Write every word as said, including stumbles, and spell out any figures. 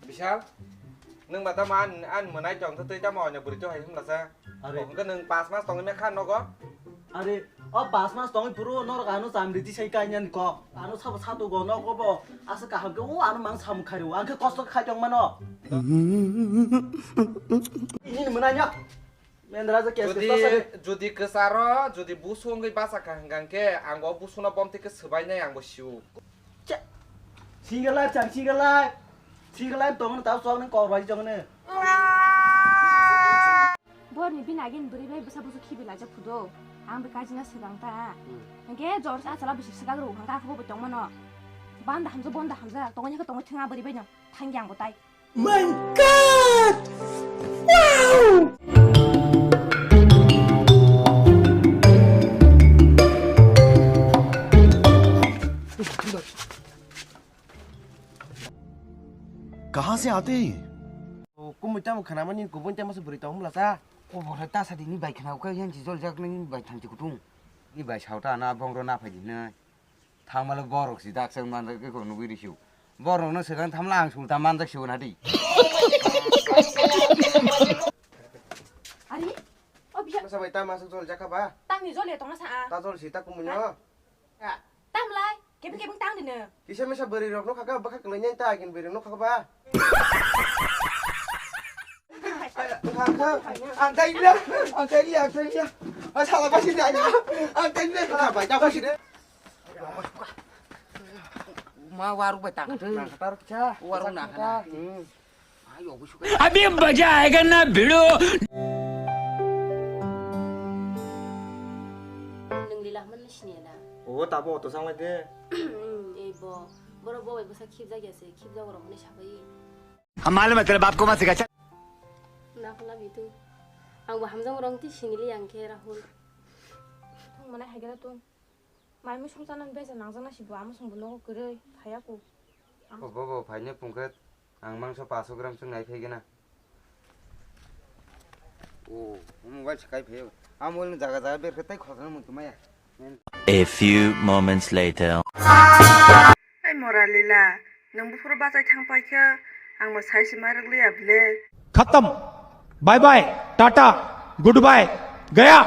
Bishal, nwng ba tamo an, an mwnai tong twi tamo oino bwrwi to hai himlasa. Are. Hwnkhe nwng pas mas tongwi mekha nogo? Are, o pas mas tongwi phuru norok ano chamri tisai kainani kok. Ano sabo satugo nogo bo. Asa kaham khe o ano mang samung khario. Ang khe kosto khai tong mano. Ini mwnai ya. Mendra je kes Jodi, kes ta sari. Jodi kwcharo, jodi busu wngwi bachakha hwnkha hwnkhe ang o busuno bomtwi khe swbainai ang bo sio. Cha. Single life chang, single life. Single life tongno tao sok nang kok bai jongno. Borni bini agin bwrwi bai bwsa busu khibi laijak phudo. Ang bo kajina swkang ta. Hmm. Hwnkhe jor sa chala bisi swkang rw hwnkha khe bo tongmano. Banda hamjak, bonda hamjak, tongwi khe tongwi thwng a bwrwi bai no. Thangya ang bo tai. My God! Wow! कहाँ से आते हैं ये? O, kumui tamo khana mani kubun tamo se bwrwi tong mlasa. O, bo ta sa di ni bai khana, o, ka yang si jol jak ni bai thanti kutung. Ni bai sao ta na bong ro na phai di na. Thangmale borok si dak chang manjak khe nugwi risiu. Borok no swkang thamla ang sulta manjak siu na di. Ari, o biya. Masa bai ta masuk jol jakha ba? Tang ni jol ya tong sa a. Ta jol si ta kumui no. Ha? Tam lai, kebeng kebeng tang di no. Kisa misa bwrwi rok no khaka bwkha kwlai nai ta agin bwrwi no khaka ba. Ang kaya, ang kaya, ang kaya, ang kaya. Ang sala basi de aja. Ang kaya, ang kaya, ang kaya. Ma waruk bai tang. Nang katar cha. Waruk nang kana. Hmm. Ayo, aku suka. अभी मजा आएगा ना भिड़ो। Nung lila man sini na. O tabo auto sang lai de. Hmm, ei bo. Boro bo bai bwsa khibjak ya se, khibjak rok ni sabai. हम मालूम है तेरे बाप को मत सिखा, चल। Na phala bitu. Ang bo hamjak rong ti singili ang khe Rahul. Thung mana hagera tung. Mai musung chana besa nangjak na si bo, amo sung bo nogo kwrwi phaiya ku. Obo bo phaini pungkhe ang mangso paso gram chwng nai phai gana. O, omo bai se kai phai. Amo ni jaga jaga ber khe tai khosna mutu maya. A few moments later. Ai Moralila, nwng buphuru bachai thang paikha, ang bo sai se ma rwk liya bwle. खत्म। Bye bye, tata, goodbye, गया।